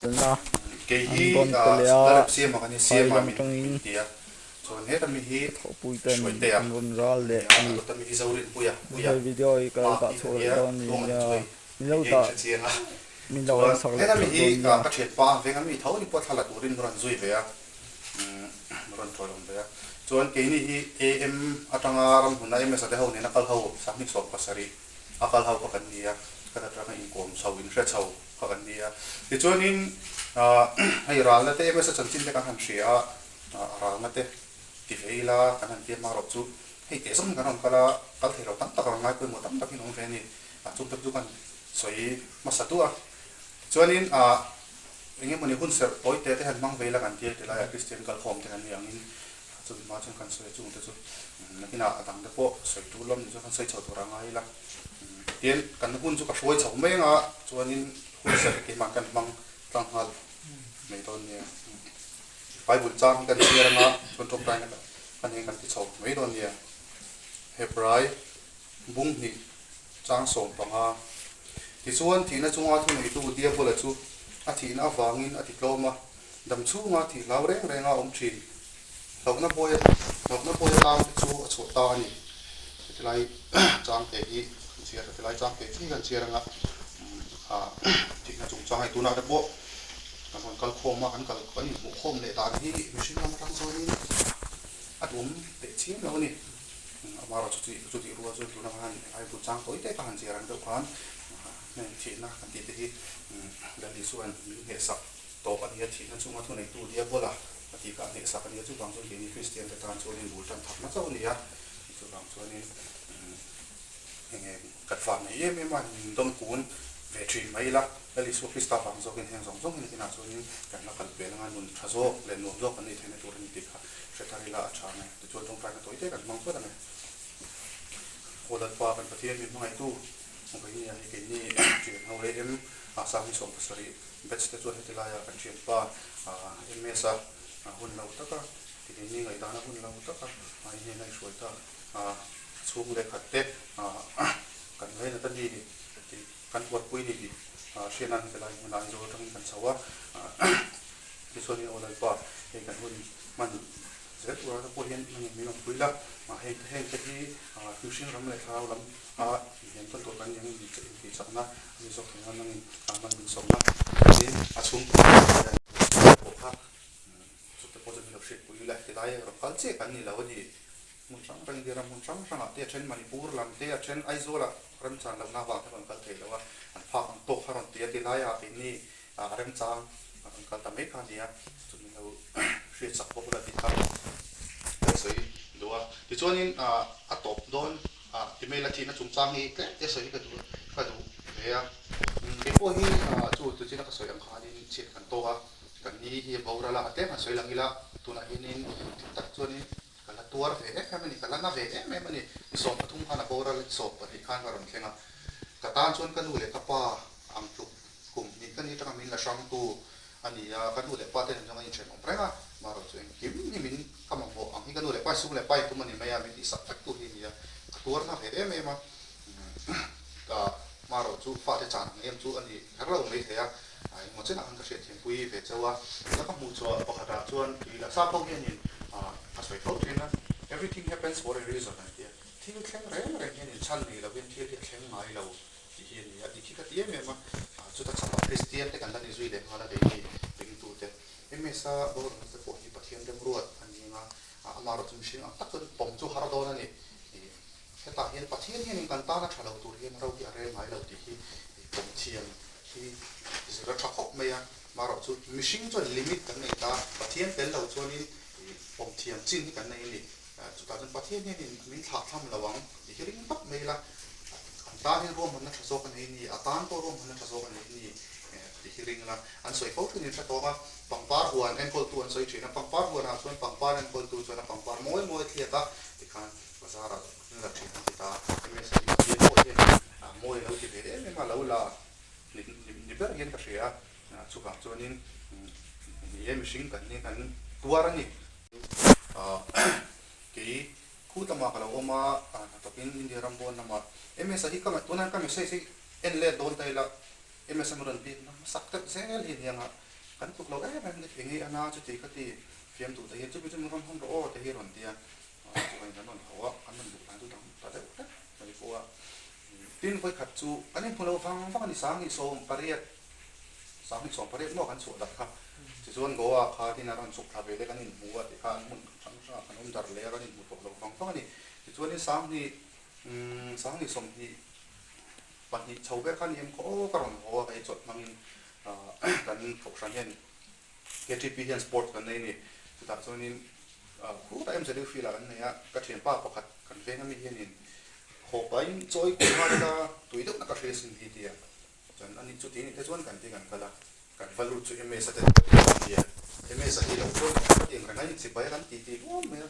Kalna Kei an hi rawn pe leh a, Lalremsiama kan ni phai siama lam min atangin ti a, chuan heta mi hi ka thawhpui ten Hruaitea an rawn ral leh nia a ni. a dawta mi hi Zorinpuia Puia He video hi ka lo Maki dah chhuak leh ania dawn a ni Tluanga nia, chu hei min lo hei dah hre chiang a min lo chuan en sak leh heta mi theuh hi dawn nia. ka thianpa ang veng a mi tho ni pawh thla la turin rawn zui ve a rawn chawi awm ve a chuan keini hi AM atanga ramhuna MS a te ho nena kal ho 27 a kal ho kha kan ni a khat atanga inkawm chho inhre chho kha kan ni a. Tichuanin hei ralna te MS a chanchin te kan han hria a, ralna te ti ve ila kan han tia hma rawh chu hei teh zawng hi kan rawn kal a, kal thei lo tam tak rawn ngai pawimawh tam takin awm ve a ni. Chung te chu kan sawi hmasa duh a. Tichuanin eng emawni hun serh tawi te te han hmang ve ila kan tia tilaiah Kristian kalkhawm te kan ni angin chumi hma chuan kan sawi a, chung te chu nakinah a dang te pawh sawi tur lawm ni chuan kan sawi chho tur a ngai ila. Tian kan hun chu ka hruai chho mai anga chuanin hun serh keimah kan hmang tlang nghal mai dawn nia. Bible chang hi kan chhiar anga chuan tawngtaina kan eng kan ti chho mai dawn nia. Hebrai bung hnih chang 15. Tichuan thihna chunga thuneitu Diabola chu a thihna avangin a ti tlawm a, dam chhunga thih hlau reng renga awm thin. Hlauhna bawi hlauhna bawi atang te chu a chhuah ta a ni. Hetilai chang te hi kan chhiar hetilai chang te hi kan chhiar anga thihna chungchang hei tunah te pawh kan rawn kal khawm a, kan kal kan inhmuh khawm leh dan hi mihring lam atang chuanin a duhawm teh chiam lo a ni. Amaherawhchu chu chutih rual chuan tuna khan Bible chang tawi te ka han chhiar ang deuh khan heng thihna kan tih te hi Lal Isua'n min hnehsak tawp a ni a, thihna chunga thuneitu Diabola a tih kha a hnehsak a ni a, chuvang chuan keini Kristian te tan chuanin bul tan thakna chauh a ni a, chuvang chuanin enge kan vang nei em em a, min dawm kun ve thin mai ila, Lal Isua Krista vang zawkin heng zawng zawng hi nakinah chuanin kan la kal pel anga nun tha zawk leh nuam zawk kan neih theihna tur a ni tih kha hre thar ila a tha ang e, tichuan tawngtaina tawi te kan hmang phawt ang e. Aw Lalpa kan Pathian min hmangaihtu, Vawinia hi keini thian ho leh em a 27 Batch te chuan heti laia kan thianpa MS a hun lo taka ti keini ngaihdana hun lo taka a inhnen a i hruai ta a chhung leh khat te kan ngainat a ni tih kan huatpui ni tih hriat nan heti lai hmunah Aizawl atangin kan chho a tichuanin aw Lalpa hei kan hun hman zel turah te pawh hian nangin min awmpui la heng te heng te hi mihring ram leh thlarau lam a inhniam tawn tur kan ni angin intihchakna a ni zawk thei a, nangin man min sawmna chuanin a chhungkua hian pawh kha chute pawh chu min lo hriatpui ila tilai rawn kal chiah kan ni lo a ni. Hmun hrang hrang India ram hmun hrang hrangah te a then Manipur lam te a then Aizawlah remchan lohna avang te rawn kal thei lo a, an phak ang tawk kha rawn ti a tilaiah keini remchang a rawn kal ta mai kha a ni a, chu min lo hriatsak bawk ula tih kha kan sawi duh a. Tichuanin a tawp dawn. Ah email a thihna chungchang hi tlem te sawi hi ka duh ka duh ve a. Kei pawh hi chu tuchina ka sawi ang khanin chhiat kan tawk a, kan ni hi a boral a, a tlem han sawi lang ila tunah hianin dik tak chuanin ka la tuar ve em em a ni, ka la na ve em em a ni. Ni 13 khan a boral a, ni 12 khan ka rawn thleng a, ka tan chuan ka nu leh ka pa ang tluk kum hnih ka ni atanga min la hrangtu A ni a, ka nu leh pa te nen chuan kan inthenawm reng a, marawh chu engkim hi min ka mamawh ang hi ka nu leh pa sum leh pa in tum a ni mai a, min tihsak vek tu hi a ni a, ka tuarna ve em em a, ka marawh chu fate chan ang em chu a ni kher lo mai thei a, engmaw chenah khan ka hriatthiampui ve chauh a, tuna ka hmuh chhuah pakhatah chuan tui lah sap ho hianin a sawi fo thin a, everything happens for a reason an ti a, thil thleng reng reng hianin chhan nei lovin thil hi a thleng ngai lo. Tih hi a ni a, dik hi ka ti em em a, chuta chhapah Kristian te kan la ni zui leh nghal a keini ringtute. MS-a boruak te pawh hi Pathian remruat a ni ang a, amaherawh chu mihring ang tak chuan pawm chu har dawn a ni. Hetah hian Pathian hianin kan tana tha lo tur hian ro hi a rel ngai lo tih hi pawm thiam hi zir a tha khawp mai a, amaherawh chu mihring chuan limit kan nei ta, Pathian tel lo chuanin pawm thiam chin hi kan nei a ni. Chutah chuan Pathian hianin min thlahthlam lo ang tih hi ring tawp mai ila, an tan hian ruahmanna tha zawk a nei ni, a tan pawh ruahmanna tha zawk a nei ni tih hi ring ila. An sawi fo thin in hre tawng a, pangpar huan enkawltu an sawi thin a, pangpar huanah chuan pangpar enkawltu chuan a pangpar mawi mawi a thliak a, tikhan bazarah an la thin an ti ta. MSA hi Pathian pawh hian mawi a lo ti ve em em a, lo la ni ber hian ka hria a, chuvang chuanin ni e mihring kan ni kan tuar a ni. Kei khu lamah ka lo awm a, hnathawkin India ram pawn lamah MS-a hi ka tunah ka message hi en let dawn ta ila MS-a min rawn biak na hmasak deuh zel hi aniang a. Kan tluk lo em em eng nge a na chuti ka ti fiam duh te hian chumi chumi rawn hawn rawh aw te hi a rawn ti a, chuan kan rawn haw a, kan rawn duh dan chu dang ta deuh hlek mai pawh a. Tin vawikhat chu kan inhmu lo vang vang a ni, 1800, 1800 maw kan chhuah dah kha. Tichuan Goa kha tin a rawn chhuk thla ve leh kan inhmu a tikhan hmun hrang hrangah kan awm dar leh a, kan inhmu tawh lo vang vang a ni. Tichuanin 2000, 2022 chho ber kha ni em khaw aw ka rawn haw a, kei chawlh hmangin kan kohhran hian KTP hian sport kan nei a ni. Chutah chuanin khutah MZU field ah kan nei a, ka thianpa pakhat kan veng ami hianin haw pahin chawi kual nghal ila tui deuh na ka hria sin hi ti a, chuan ani chuti ni te chuan kan ti kan kal a, kan va lut chu MS a te a ti a, MS a hi lo chuan ka ti ang reng a, inchibai a kan ti ti luam mai a,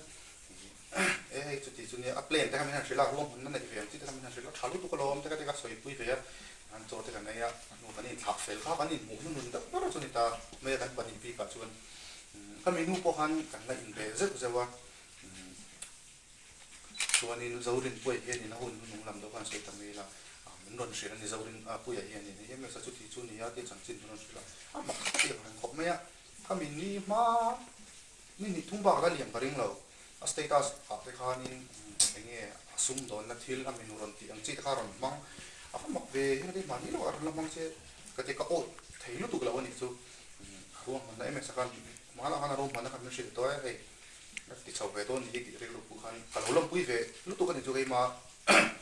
e hei chuti chu nia a plan te kha min han hrilh a, ruahmanna neih ve ang chi te kha min han hrilh a, tha lutuk alawm te ka ti ka sawipui ve a, an chaw te kan ei a, a hnu kan inthlah fel kha kan inhmuh hnunun deuh ber chu a ni ta mai a kan pahnih bikah chuan. Ka minu pawh khan kan la inbe zeuh zeuh a, chuanin Zorinpuia hianin a hun hnung lam deuh khan sawi ta mai ila, min rawn hrilh a ni Zorinpuia hianin hei em em chuti chu nia tih chanchin min rawn hrilh a, a mak kha tih ang reng khawp mai a, ka mi ni hma ni hnih thum bak la liam ka ring lo, a status ah te khanin eng nge a sumdawnna thil a minu rawn tih ang chi te kha a rawn hmang, a va mak ve hian a ti mahni lo a rawn la hmang che ka ti ka awih thei lutuk lo a nih chu. A ruahmanna em em sak a, hmanah khan a ruahmanna kha min hrilh tawh e, hei ka ti chho ve dawn ni hi tih rilru pawh khan ka lo lawmpui ve lutuk a ni chu keimah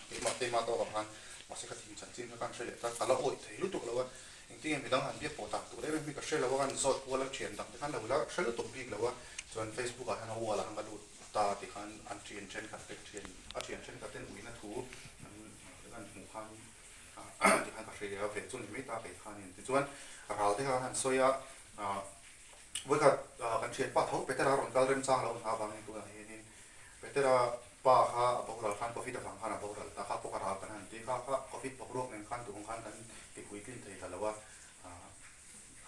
keimah keimah tawkah khan mahse ka thin chanchin kha ka han hre leh ta, ka la awih thei lutuk lo a, engtin nge midang han biak pawh tak tur em em hi ka hre lo a, ka han zawt kual a thian dang te khan lo la hre lutuk bik lo a, chuan Facebook ah hian a wall ah khan ka lut ta tih khan an thian thenkhat te thian a thian thenkhat ten uina thu an an hmuh khan. Tikhan ka hria ve chu ni mai ta kei khanin. Tichuan ral te khan han sawi a, vawikhat kan thianpa tho Petera rawn kal remchang lo hna avangin tunah hianin Petera pa kha a boral khan Covid avang khan a boral ta kha pawh ka ral kan han ti kha kha Covid boruak nen khan duhawng khan kan ti puitlin thei ta lo a,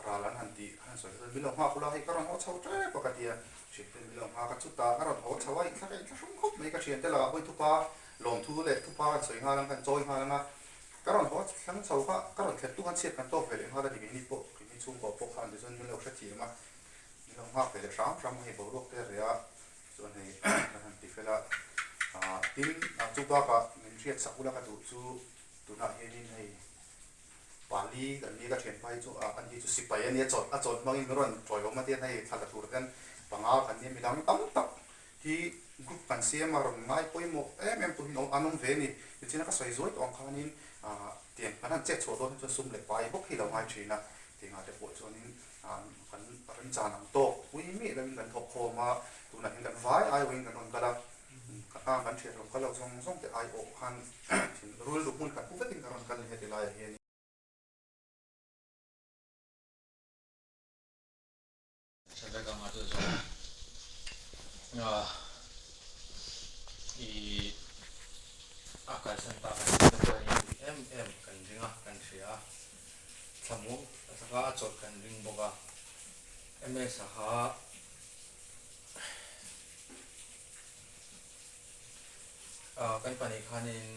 ral an han tih an han sawi kha chuan min lo nghak ula hei ka rawn haw chho tep a ka ti a, thiante min lo nghak a chutah ka rawn haw chho a inthla ka inthla hrung khawp mai ka thiante lakah pawhin thupa lawmthu leh thupa kan sawi nghal ang kan chawi nghal ang a, ka rawn haw thlang chho kha ka rawn thlen tuk a chhiat kan tawk ve leh nghal a ni keini pawh keini chhungkaw pawh khan tichuan min lo hrethiam a min lo nghak ve leh hram hram a hei boruak te reh a chuan hei kan han ti fel a tin chu bakah min hriat sak ula ka duh chu tunah hianin hei Pali kan ni ka thianpa hi chu a ni chu sipai a nia chawlh a chawlh hmangin min rawn tawi awm a tian hei thla la tur hian panga kan nia midang tam tak hi group kan siam a rawn ngai pawimawh em em tur hi an awm ve a ni tichuan ka sawi zuai tawh ang khanin tiang kan han chet chhuah dawn hi chuan sum leh pai bawk hi lo ngai thin a tiangah te pawh chuanin kan remchan ang tawk pui miah loin kan thawk khawm a tunah hian kan vai aiawhin kan rawn kal a. Ka tan kan thian rawn kal lo zawng zawng te aiawh khan thin rul hmun khat pu vekin ka rawn kal ni heti laiah hian. Hre vek anga chu zawng i a kalsan tak a ni pawh hi em em kan ring a kan hria a thlamuang taka a chawlh kan ring bawk a MS-a kha Kan pahnih khanin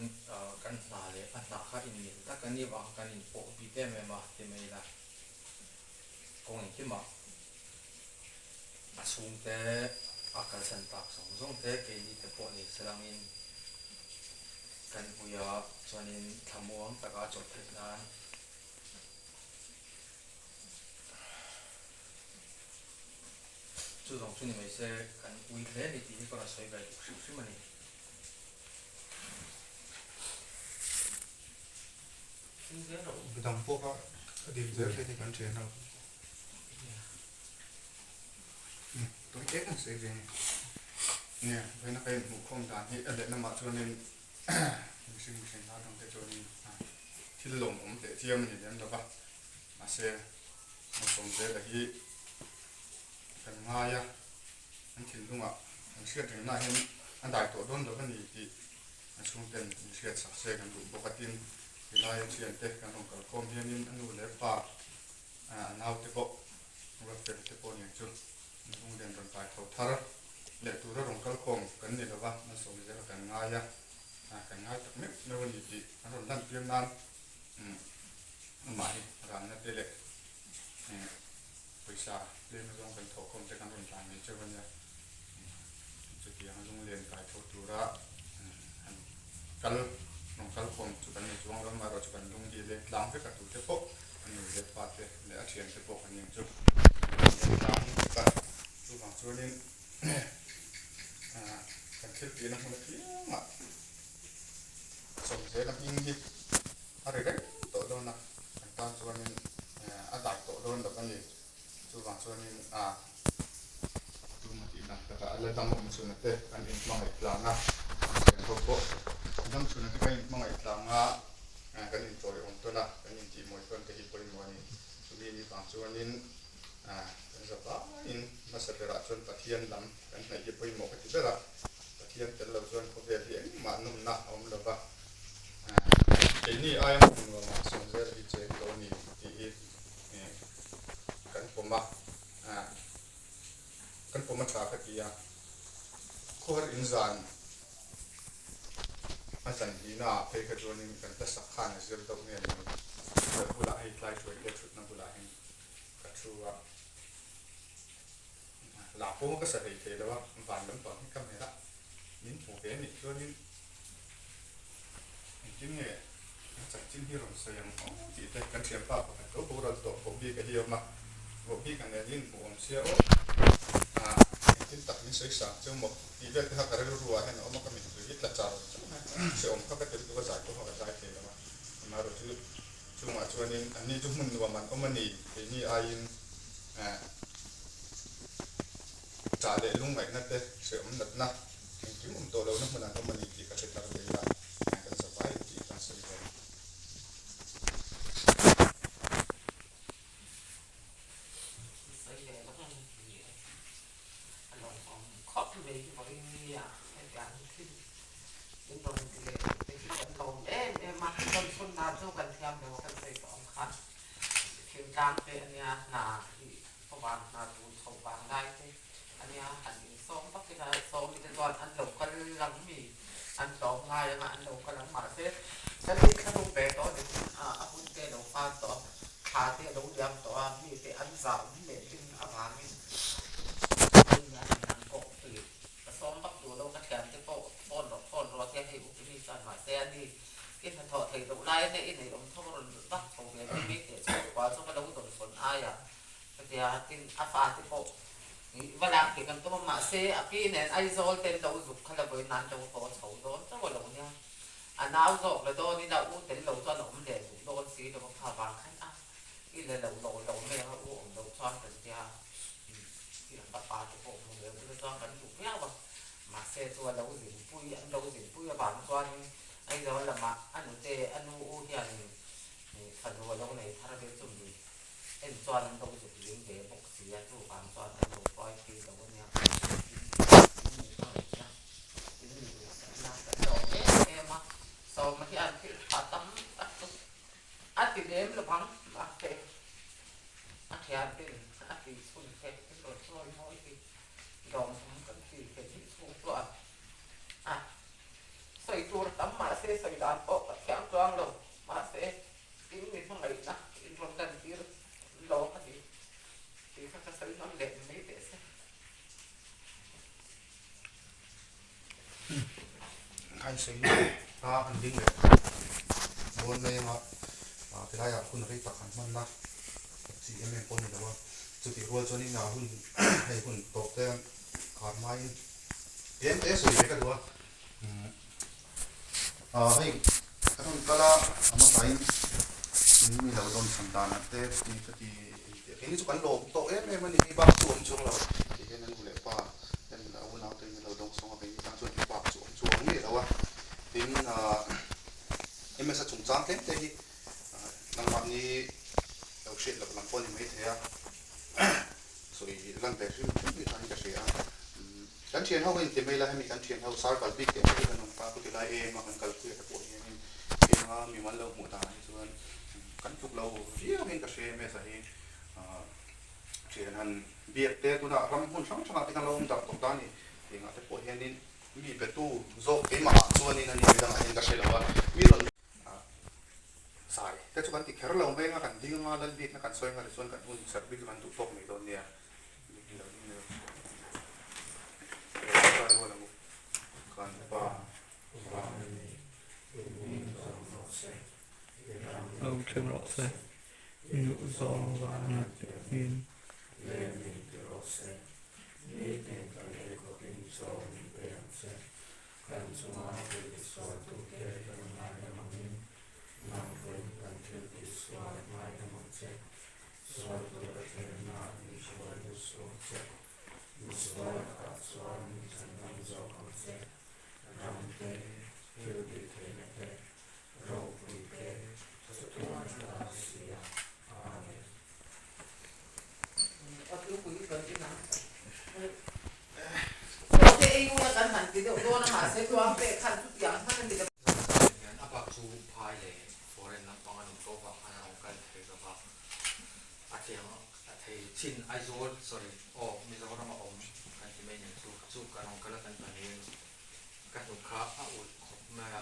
kan hna leh a hna kha inmil tak a ni vang kha kan inpawh bik em em a ti mai ila, kawng engkimah a chhungte a kalsan tak zawng zawng te keini te pawh ni selangin kan ui a chuanin thlamuang taka a chawlh theih nan Chu zawng chu ni mai se, kan ui hle ni tih hi ka rawn sawi ve duh hrim hrim a ni. Midang pawh kha ka dil zel thei te kan thian a. Tawng tek an sawi ve a ni. Nia, vawiina ka inhmuhkhawm dan hi a lehlamah chuanin mihring mihring hnar dangte chuanin thil lawmawm teh chiam a ni lem lo va. Mahse, Malsawmzela hi kan ngai a, an thinlungah kan hriat rengnaah hian a dai tawh dawn lo a ni tih a chhungten min hriat sak se kan duh bawk a. Tin, tilaia thiante kan rawn kalkhawm hianin a nu leh pa, a naute pawh, Ruatfela te pawh nen chu an lunglen rawn kai tho thar leh tura rawn kalkhawm kan ni lo va, Malsawmzela kan ngai a, kan ngai tak meuh meuh a ni tih an rawn lantir nan. Amah hi ralna te leh Pawisa tlem azawng kan thawhkhawm te kan rawn tlan mai cheu a nia. Chutiang lunglen kai tho tura han kal rawn kal khawm chu kan ni chuang lo amaherawhchu kan lung hi leng tlang vek a tute pawh a nu leh pa te leh a thiante pawh kan eng chu kan leng tlang vek a. Chuvang chuanin kan thil tihna hmun apiangah Sawmzela hming hi a ri reng tawh dawn a, kan tan chuanin a dai tawh dawn lo a ni. Chuvang chuanin a tuma tih dan takah a la dam awm chhuna te kan inhmangaih tlang a, kan thian ho pawh dam chhuna te kan inhmangaih tlang a, kan intawiawm tawn a, kan intihmawi tawn te hi pawimawh a ni. Chumi ni vang chuanin kan za vaiin hmasa berah chuan Pathian lam kan hnaih hi pawimawh ka ti ber a, Pathian tel lo chuan khawvel hi engmah nawmna a awm lo va, keini aia hmun nuamah Sawmzela hi cheng tawh a ni tih hi kan pawm a, kan pawm a tha ka ti a, khuar inzan a zan hlihna ah phei kha chuanin kan hla sak khan a zir deuh nge ni, ka bulah hei tlai hruai te thutna bulah hian ka thu a. Lah pawh ka sa hlei thei lo a, van lampang hi ka hmel a, min hmu ve anih chuanin engtin nge an chanchin hi rawn sawi ang aw tih te kan thianpa pakhat lo boral tawh Vohbika hi a awm a, Vohbika nen in hmuh awm sia aw, ah engtin tak min sawi sang cheu maw tih vel te kha ka rilru ah hian a awm a, ka mittui hi tla char char mai a, hrehawm kha ka tel duh a, zai pawh kha ka zai thei lo a, amaherawhchu chungah chuanin anni chu hmun nuam an awm a ni keini aiin. Ṭah leh lungngaihna te, hrehawm natna, engkim awm tawh lohna hmun an awm a ni tih ka hre tar ve a, kan zavai in tih kan sawi ve. Sawi ve lo ang ni e. A lawmawm khawp mai hi vawiin nia hetiang thil in rawn ti leh te hi kan lawm em em a, rawn chhun dan chu kan thiam lo a kan sawi tawh ang kha. Thingtlang te a nia, hna hi khawvang hna tur chho vang lai te a nia, han insawm vak ila sawm te chuan an lo kal ang mi, an tlawm ngai anga an lo kal ang mahse kan inthlahrung ve tawh a ni a, a hun te a lo fan tawh a, thla te a lo liam tawh a, mi te an zah awm leh hlim avangin nia an kawh tui ka sawm vak duh lo ka thiante pawh phone rawh phone rawh tia hei up mi chuan mahse a ni I hnathawh theih loh lai ania i neih awm tho rawn lut vak tho ve mai mai teh chhuak kual chu ka lo dawn sawn ai a ka tia tin a fate pawh ih va lak thei kan tum a mahse a pi nen Aizawl ten lo zuk kha la vawiin an lo haw chho dawn chauh a lo nia a nau zawk la dawn ila u tel lo chuan a awm leh duh dawn si lo a kha vang khan a i la lo lo lo mai ang a u awm loh chuan kan tia ih ka pa te pawh hmu ve ula chuan kan duh viau a mahse chu a lo zinpui an lo zinpui avang chuanin Aizawl lamah a nute a nu u hianin fanu a lo nei thar ve chu mi en chuan an lo zuk ling ve bawk si a, chuvang chuan an lo hruai phei lo a nia. In mi hmangaihna, in mi duhsakna kan lo awm em em a, Sawma hian thil tha tam tak chu a ti lem lo vang, mahse a thianten a tih chhun te in rawn sawi mawi hi lawmawm kan ti ve hnih chhung chuan a. Sawi tur tam mahse sawi dan pawh ka thiang chuang lo. Mahse in mi hmangaihna in rawn lantir lawm a ni tih kha ka sawi nawn leh mai teh se. Khain sawi a an ding leh dawn mai anga tilaiah hun rei tak an hmanna chi em em pawh a ni lo a, chutih rual chuanin hun hei hun tawp te khar hmain Tlem te sawi ve ka duh a, umm hei ka rawn kal a, a hmasain in mi lo dawn chhan danah te ti ka ti teh kei ni chu kan lawm tawh em em a ni, hei bak chu awm chuang lo ti hian a nu leh pa ten a unau te in lo dawng sawng a, kei ni tan chuan hei bak chu awm chuang ngei lo a, tin MS a chungchang tlem te hi nangmahni lo hriat loh lam pawh a ni maithei a. Sawi lan ve hrim hrim hi chuan ka hria a, kan thian ho ka inti mai la, hemi kan thian ho circle bik te hi kan awm ta, chuti lai em a kan kalpui te pawh hianin heng a mimal lo hmuh danah hi chuan kan tluk lo viau hian ka hria em esa hi thian han biak te tunah ram hmun hrang hrangah te khan lo awm darh tawh ta a ni, hengah te pawh hianin mi betu zawk keimah ah chuanin a ni midangah hian ka hre lo a, mi rawn. Zai te chu kan ti kher lo mai anga kan ding anga lal bikna kan sawi anga tichuan kan hun serh bik chu kan duh tawk mai dawn nia. Kan pa Lo thleng rawh se, nuh zawng vana tih A bak chu phai leh foreign lampang an awm tawh vang khan an awm kal thei lo va, a tiang a thei chin Aizawl sorry aw Mizoram a awm kan ti mai nen chu chu kan awm kal a kan pahnihin ka hnuk kha a ulh khawp mai a,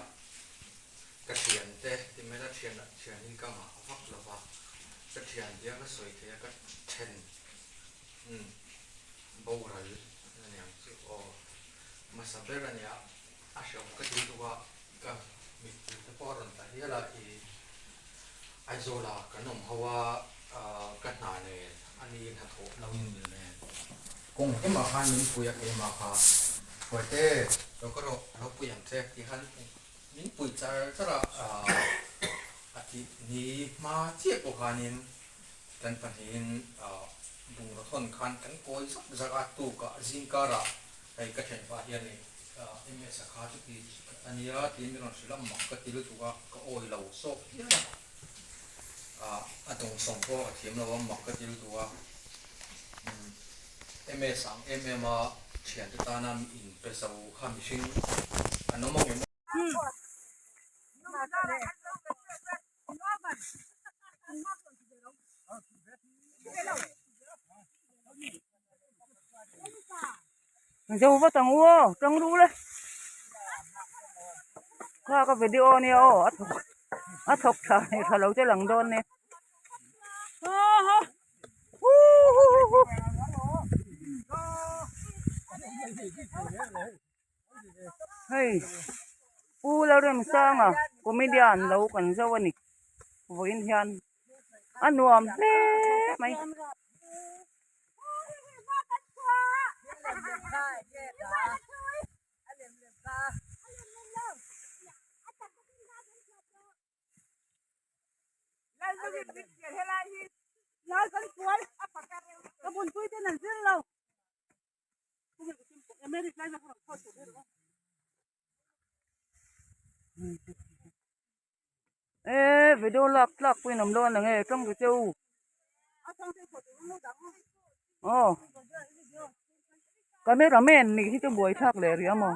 ka thian te ti mai la thian thian hi ka ngah vak lo va, ka thian tia ka sawi thei a ka then umm boral a niang chu aw hmasa ber a nia a hrehawm ka ti lutuk a ka mittui te pawh a rawn ta hial a i Aizawl ah kan awm ho a ka hna nen a ni hnathawh lo in mil nen kawng hlimah khan min pui a keimah kha Hruaite lo ka rawh lo pui ang che tih khan min pui char char a a tih ni hma chiah pawh khanin kan pahnihin bungraw thawn khan kan kawi zak zak a tukah zingkarah hei ka thianpa hianin MS a kha chuti a nia tiin min rawn hrilh a mak ka ti lutuk a ka awi lo sawk hial a a dawngsawng pawh a thiam lo a mak ka ti lutuk a MS ang em em a thiante tana mi inpe zo kha mihring an awm ang em? Zo vat ang u aw tang ru le kha ka video ania aw a thawk a thawk tha leh tha lo te lang dawn nia hei Pu Lalremsanga comedian lo kan zo a ni vawiin hian a nuam hle mai. E video lak tlak pawhin awm lo a ni nge tawng ru che u aw camera man nih hi chu buai thlak leh rih a maw.